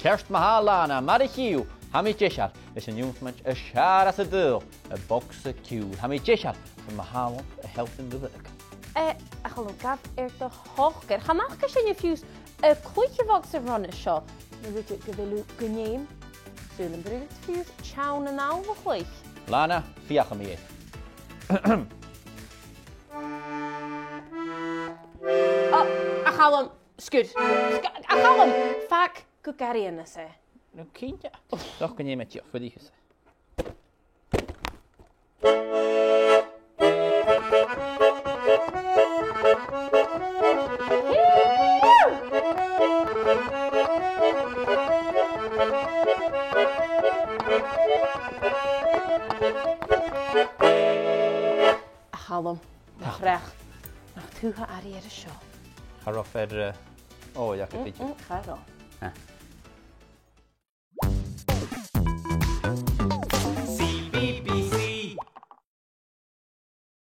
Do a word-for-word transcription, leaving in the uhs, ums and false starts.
Ceart ma-thà, a Lana, mar a chì thu, tha mi deiseil leis an ionnsachadh as fheàrr san t-saoghal, am bogsa-ciùil. Tha mi deiseil, 's ma tha thu ann, a' sealltainn rium. Eh, a Chaluim, gabh air do shocair. Chan fhaca sinne fiù 's a' cluich a' bhogsa-runna seo. An rud gu bheil thu gun fheum, saoil am b' urrainn dhut fiù 's teann a-nall a chluich. Lana, feuchaidh mi e. Ò, a Chaluim, sguir. Sgu-, a Chaluim, fàg gu gàireachdainn e. No cinnteach. Dòcha gun dèan mi e, fuirich thusa. A Chaluim, mo chreach, nach tu tha airidh air seo. Cha robh fear, eh, ò, dh'fhaodadh tu. Mm, mm, cha robh. Ah.